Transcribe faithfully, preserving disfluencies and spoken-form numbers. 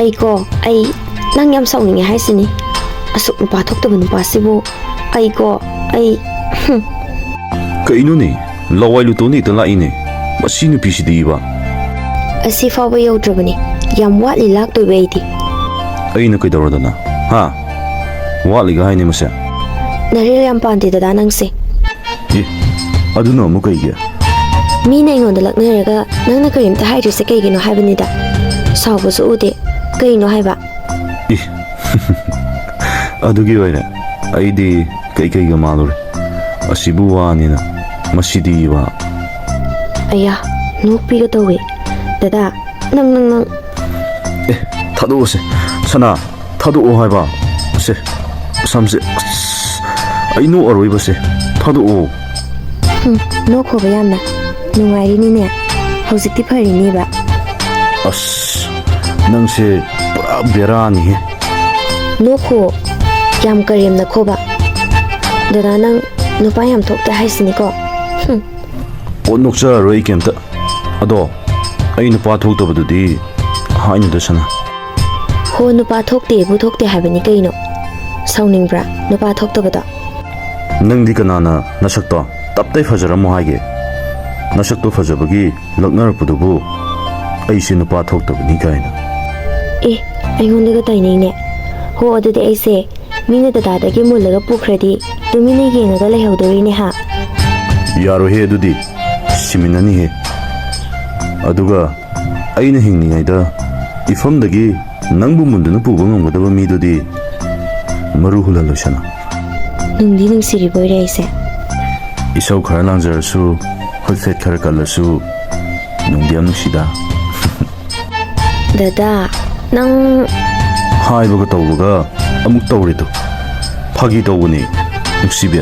ꯑꯩꯀꯣ, ꯑꯩ ꯅꯪ ꯌꯥꯝ ꯁꯥꯎꯅꯤꯡꯉꯦ ꯍꯥꯏꯁꯤꯅꯤ꯫ ꯑꯁꯨꯛ ꯅꯨꯄꯥ ꯊꯣꯛꯇꯕ ꯅꯨꯄꯥꯁꯤꯕꯨ꯫ ꯑꯩꯀꯣ, ꯑꯩ, ꯍꯨꯝ꯫ ꯀꯩꯅꯣꯅꯦ? ꯂꯋꯥꯏ ꯂꯨꯇꯣꯟꯗ ꯍꯦꯛꯇ ꯂꯥꯛꯏꯅꯦ꯫ ꯃꯁꯤ ꯅꯨꯄꯤꯁꯤꯗꯤ ꯏꯕ꯫ ꯑꯁꯤ ꯐꯥꯎꯕ ꯌꯧꯗ꯭ꯔꯕꯅꯤ꯫ ꯌꯥꯝ ꯋꯥꯠꯂꯤ ꯂꯥꯛꯇꯣꯏꯕ ꯑꯩꯗꯤ꯫ ꯑꯩꯅ ꯀꯩꯗꯧꯔꯗꯅ? ꯍꯥ? ꯋꯥꯠꯂꯤꯒ ꯍꯥꯏꯅꯦ ꯃꯁꯦ? ꯅꯔꯦꯜ ꯌꯥꯝ ꯄꯥꯟꯗꯦ ꯗꯗꯥ ꯅꯪꯁꯦ꯫ ꯑꯦ, ꯑꯗꯨꯅ ꯑꯃꯨꯛ ꯀꯩꯒꯤ? ꯃꯤꯅ ꯑꯩꯉꯣꯟꯗ ꯂꯛꯅꯔꯒ ꯅꯪꯅ ꯀꯔꯤꯝꯇ ꯍꯥꯏꯗ꯭ꯔꯤꯁꯦ ꯀꯩꯒꯤꯅꯣ ꯍꯥꯏꯕꯅꯤꯗ꯫ ꯁꯥꯎꯕꯁꯨ ꯎꯗꯦ꯫ ꯀꯩꯅꯣ ꯍꯥꯏꯕ? ꯏ, ꯑꯗꯨꯒꯤ ꯑꯣꯏꯔꯦ꯫ ꯑꯩꯗꯤ ꯀꯩꯀꯩꯒ ꯃꯥꯜꯂꯨꯔꯦ꯫ ꯑꯁꯤꯕꯨ ꯋꯥꯅꯤꯅ, ꯃꯁꯤꯗꯤ ꯋꯥ꯫ ꯑꯌꯥ, ꯅꯣꯛꯄꯤꯒ ꯇꯧꯋꯦ꯫ ꯗꯗꯥ, ꯅꯪ, ꯅꯪ, ꯅꯪ꯫ ꯑꯦ, ꯊꯥꯗꯣꯛꯑꯁꯦ꯫ ꯁꯅꯥ, ꯊꯥꯗꯣꯛꯑꯣ ꯍꯥꯏꯕ꯫ ꯁꯦ, ꯁꯝꯁꯦ꯫ ꯑꯁ, ꯑꯩ ꯅꯣꯛꯑꯔꯣꯏꯕꯁꯦ꯫ ꯊꯥꯗꯣꯛꯑꯣ꯫ ꯍꯨꯝ, ꯅꯣꯛꯈꯣꯕ ꯌꯥꯝꯅ꯫ ꯅꯨꯡꯉꯥꯏꯔꯤꯅꯤꯅꯦ꯫ ꯍꯧꯖꯤꯛꯇꯤ ꯐꯔꯤꯅꯦꯕ꯫ ꯑꯁ, ꯅꯪꯁꯦ ꯄꯨꯔꯥ ꯕꯦꯔꯥꯅꯤꯍꯦ꯫ ꯅꯣꯛꯈꯣ꯫ ꯌꯥꯝ ꯀꯔꯦꯝꯅꯈꯣꯕ꯫ ꯗꯗꯥ, ꯅꯪ ꯅꯨꯄꯥ ꯌꯥꯝ ꯊꯣꯛꯇꯦ ꯍꯥꯏꯁꯤꯅꯤꯀꯣ꯫ ꯍꯨꯝ꯫ ꯑꯣ, ꯅꯣꯛꯆꯔꯔꯣꯏ ꯑꯩ ꯀꯩꯝꯇ꯫ ꯑꯗꯣ, ꯑꯩ ꯅꯨꯄꯥ ꯊꯣꯛꯇꯕꯗꯨꯗꯤ ꯍꯥꯏꯅꯨꯗ ꯁꯅꯥ꯫ ꯍꯣ, ꯅꯨꯄꯥ ꯊꯣꯛꯇꯦꯕꯨ ꯊꯣꯛꯇꯦ ꯍꯥꯏꯕꯅꯤ ꯀꯩꯅꯣ? ꯁꯥꯎꯅꯤꯡꯕ꯭ꯔꯥ ꯅꯨꯄꯥ ꯊꯣꯛꯇꯕꯗꯣ? ꯅꯪꯗꯤ ꯀꯅꯥꯅ ꯅꯁꯛꯇꯣ ꯇꯞꯇꯩ ꯐꯖꯔꯝꯃꯣ ꯍꯥꯏꯒꯦ? ꯅꯁꯛꯇꯣ ꯐꯖꯕꯒꯤ ꯂꯛꯅꯔꯛꯄꯗꯨꯕꯨ ꯑꯩꯁꯦ ꯅꯨꯄꯥ ꯊꯣꯛꯇꯕꯅꯤ ꯀꯥꯏꯅ꯫ ꯑꯦ, ꯑꯩꯉꯣꯟꯗꯒ ꯇꯥꯏꯅꯩꯅꯦ꯫ ꯍꯣ, ꯑꯗꯨꯗꯤ ꯑꯩꯁꯦ ꯃꯤꯅ ꯗꯗꯥꯗꯒꯤ ꯃꯨꯜꯂꯒ ꯄꯨꯈ꯭ꯔꯗꯤ ꯇꯨꯃꯤꯟꯅ ꯌꯦꯡꯉꯒ ꯂꯩꯍꯧꯗꯣꯔꯤꯅꯦ ꯍꯥ? ꯌꯥꯔꯣꯏꯍꯦ ꯑꯗꯨꯗꯤ, ꯁꯤꯃꯤꯟꯅꯅꯤꯍꯦ꯫ ꯑꯗꯨꯒ ꯑꯩꯅ ꯍꯤꯡꯂꯤꯉꯩꯗ ꯏꯐꯝꯗꯒꯤ ꯅꯪꯕꯨ ꯃꯨꯟꯗꯨꯅ ꯄꯨꯕ ꯉꯝꯒꯗꯕ ꯃꯤꯗꯨꯗꯤ ꯃꯔꯨ ꯍꯨꯜꯍꯜꯂꯣꯏꯁꯅꯨ꯫ ꯅꯨꯡꯗꯤ ꯅꯨꯡꯁꯤꯔꯤꯕꯣꯏꯔꯦ ꯑꯩꯁꯦ꯫ ꯏꯁꯧ ꯈꯔ ꯂꯥꯡꯖꯔꯁꯨ, ꯍꯣꯏꯐꯦꯠ ꯈꯔ ꯀꯜꯂꯁꯨ, ꯅꯨꯡꯗꯤ ꯌꯥꯝ ꯅꯨꯡꯁꯤꯗ꯫ ꯗꯗꯥ, ꯅꯪ꯫ ꯍꯥꯏꯕꯒ ꯇꯧꯕꯒ ꯑꯃꯨꯛ ꯇꯧꯔꯤꯗꯣ꯫ ꯐꯥꯒꯤ ꯇꯧꯕꯅꯤ, ꯅꯨꯡꯁꯤꯕꯤ꯫